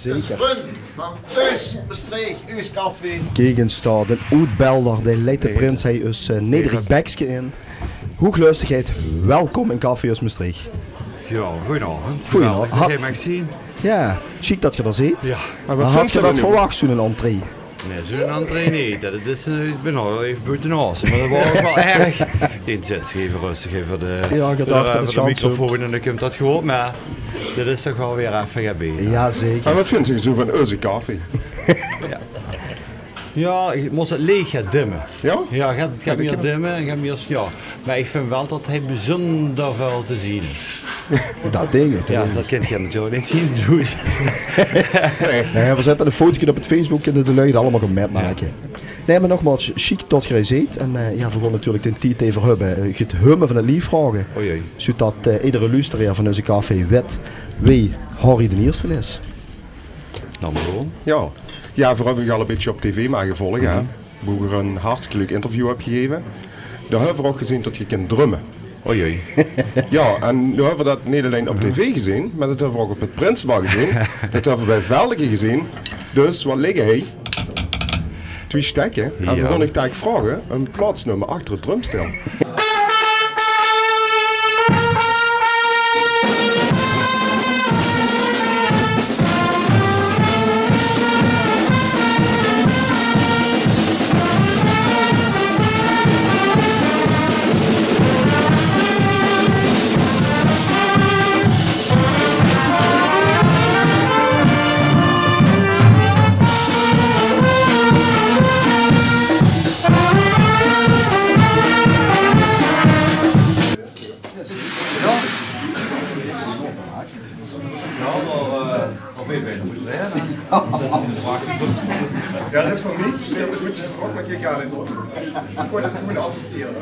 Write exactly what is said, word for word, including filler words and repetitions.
Zeker. Vrun van Eus Mestreech, Eus Café. Kiek ins dao, d'n oud-Belder, dae leit de prins hie us, eh, nederig bekske in. Hoeglöstigheid, welkom in Café Eus Mestreech. Jao, goojenaovend. Goojenaovend. Geweldig det geer mich zuut. Jao, sjiek det geer d'r zeet. Jao. Mer hadt geer det verwach, zoe'n entree? Nae, zoe'n entree neet. Det is, eh, ich bin al effe boete aos. Mer det waor ouch waal erg. Gein zits, effe rustig, effe de, jao, geer dachs, det is gans microfoon en dan kump det good. Mer dit is toch waal weer effe get beter. Jao, zeker. En waat vinjs se zoe van eus café? Jao. Jao, ich mós 't leech gaon dimme. Jao? Jao, ich höb, ich höb 'm hie dimme en ich höb 'm hie, jao. Mer ich vinj waal det hae bezunjer väöl te zeen is. Det dink ich, det dink ich. Jao, det kint geer natuurlik neet zeen, dus. Nae, veer zètte ein fotootje op 't Facebook en de lui 't allemaol gaon mitmake. Jao. Nae, mer nogmaals, sjiek det geer hie zeet. En, eh, jao, veer gaon natuurlik d'n tied die veer höbbe, eh, 't humme van 't lief vraoge. O jee. Zoedet, eh, eder loesteraar van eus café weit wae Harry d'n Ierste is. Dan mer gewoon. Jao. Jao, veer höbbe uch al ein bietje op tv mage volge, hè. Mhm. Wo geer ein hartstikke leuk interview höb gegaeve. Dao höbbe veer ouch gezeen det geer kint drumme. O jee. Jao, en noe höbbe veer det neet allein op tv gezeen, mer det höbbe veer ouch op 't prinsebal gezeen. Det höbbe veer bie Veldeke gezeen. Dus waat ligke hie? Twie stekke. En veer gaon uch dalik vraoge ein plaats numme achter 't drumstel. Jao, det is van mich. Jao, det is good. Ich gaon 't gewoon adverteren.